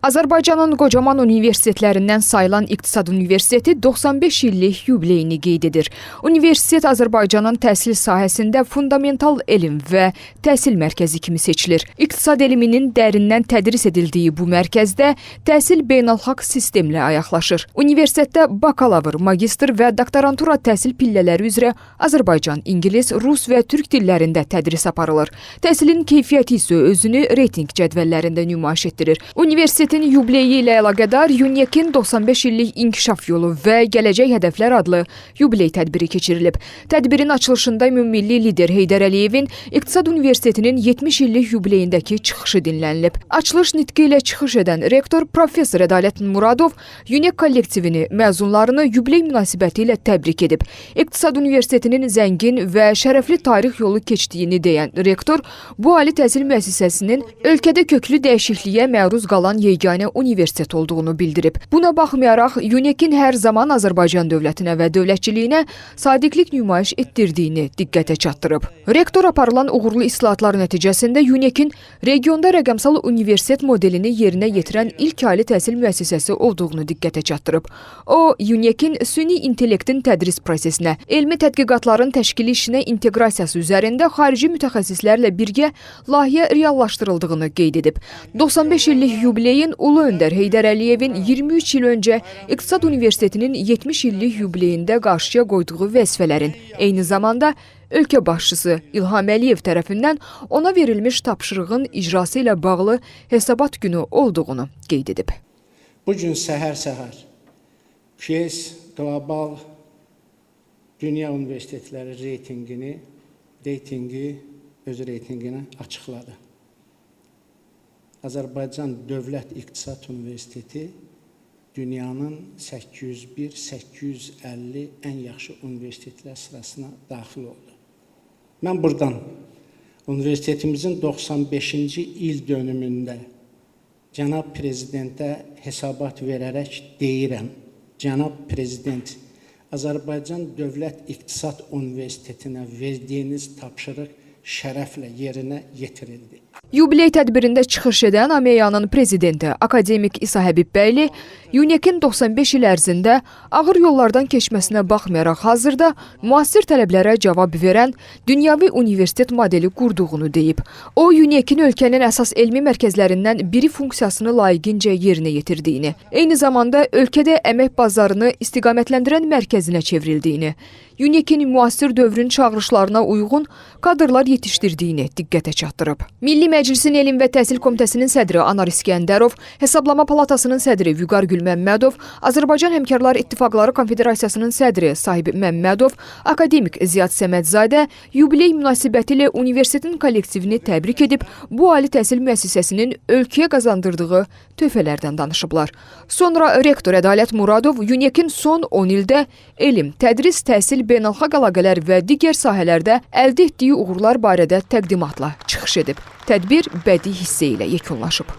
Azərbaycanın qocaman universitetlərindən sayılan İqtisad Universiteti 95 illik yubileyini qeyd edir. Universitet Azərbaycanın təhsil sahəsində fundamental elm və təhsil mərkəzi kimi seçilir. İqtisad elminin dərindən tədris edildiyi bu mərkəzdə təhsil beynəlxalq sistemlə ayaqlaşır. Universitetdə bakalavr, magistr və doktorantura təhsil pillələri üzrə Azərbaycan, ingilis, rus və türk dillərində tədris aparılır. Təhsilin keyfiyyəti isə özünü reytinq cədvəllərində nümayiş etdirir. Universitetin yubileyi ilə əlaqədar UNIEK-in 95 illik inkişaf yolu və gələcək hədəflər adlı yubiley tədbiri keçirilib. Tədbirin açılışında ümummilli lider Heydər Əliyevin İqtisad Universitetinin 70 illik yubileyindəki çıxışı dinlənilib. Açılış nitqi ilə çıxış edən rektor professor Ədalət Muradov UNIEK kollektivini, məzunlarını yubiley münasibəti ilə təbrik edib. İqtisad Universitetinin zəngin və şərəfli tarix yolu keçdiyini deyən rektor, bu ali təhsil müəssisəsinin ölkədə köklü dəyişikliyə məruz qalan yeganə universitet olduğunu bildirib. Buna baxmayaraq, UNIEK-in hər zaman Azərbaycan dövlətinə və dövlətçiliyinə sadiqlik nümayiş etdirdiyini diqqətə çatdırıb. Rektor aparılan uğurlu islahatlar nəticəsində UNIEK-in regionda rəqəmsal universitet modelini yerinə yetirən ilk ali təhsil müəssisəsi olduğunu diqqətə çatdırıb. O, UNIEK-in süni intellektin tədris prosesinə, elmi tədqiqatların təşkili işinə inteqrasiyası üzərində xarici mütəxəssislərlə birgə layihə reallaşdırıldığını qeyd edib. 95 illik yubileyin Ulu Öndər Heydər Əliyevin 23 il öncə İqtisad Universitetinin 70 illik yubileyində qarşıya qoyduğu vəzifələrin, eyni zamanda ölkə başçısı İlham Əliyev tərəfindən ona verilmiş tapşırığın icrası ilə bağlı hesabat günü olduğunu qeyd edib. Bu gün səhər-səhər QS Qlobal Dünya Universitetləri reytingi öz reytinqini açıqladı. Azərbaycan Dövlət İqtisad Universiteti dünyanın 801-850 ən yaxşı universitetlər sırasına daxil oldu. Mən buradan universitetimizin 95-ci il dönümündə cənab prezidentə hesabat verərək deyirəm: Cənab prezident, Azərbaycan Dövlət İqtisad Universitetinə verdiyiniz tapşırıq şərəflə yerinə yetirildi. Yubiley tədbirində çıxış edən AMEA-nın prezidenti akademik İsa Həbibbəyli UNIEK-in 95 il ərzində ağır yollardan keçməsinə baxmayaraq hazırda müasir tələblərə cavab verən dünyavi universitet modeli qurduğunu deyib. O, UNIEK-in ölkənin əsas elmi mərkəzlərindən biri funksiyasını layiqincə yerinə yetirdiyini, eyni zamanda ölkədə əmək bazarını istiqamətləndirən mərkəzinə çevrildiyini, UNIEK-in müasir dövrün çağırışlarına uyğun kadrlar yetişdirdiyini diqqətə çatdırıb. Milli Məclisin Elm və Təhsil Komitəsinin sədri Anar İsgəndərov, Hesablama Palatasının sədri Vüqar Gülməmmədov, Azərbaycan Həmkarlar İttifaqları Konfederasiyasının sədri Sahib Məmmədov, akademik Ziyad Səmədzadə yubiley münasibətilə universitetin kollektivini təbrik edib, bu ali təhsil müəssisəsinin ölkəyə qazandırdığı töhfələrdən danışıblar. Sonra rektor Ədalət Muradov UNIEK-in son 10 ildə elm, tədris, təhsil, beynəlxalq əlaqələr və digər sahələrdə əldə etdiyi uğurlar barədə təqdimatla çıxış edib. Tədbir bədii hissə ilə yekunlaşıb.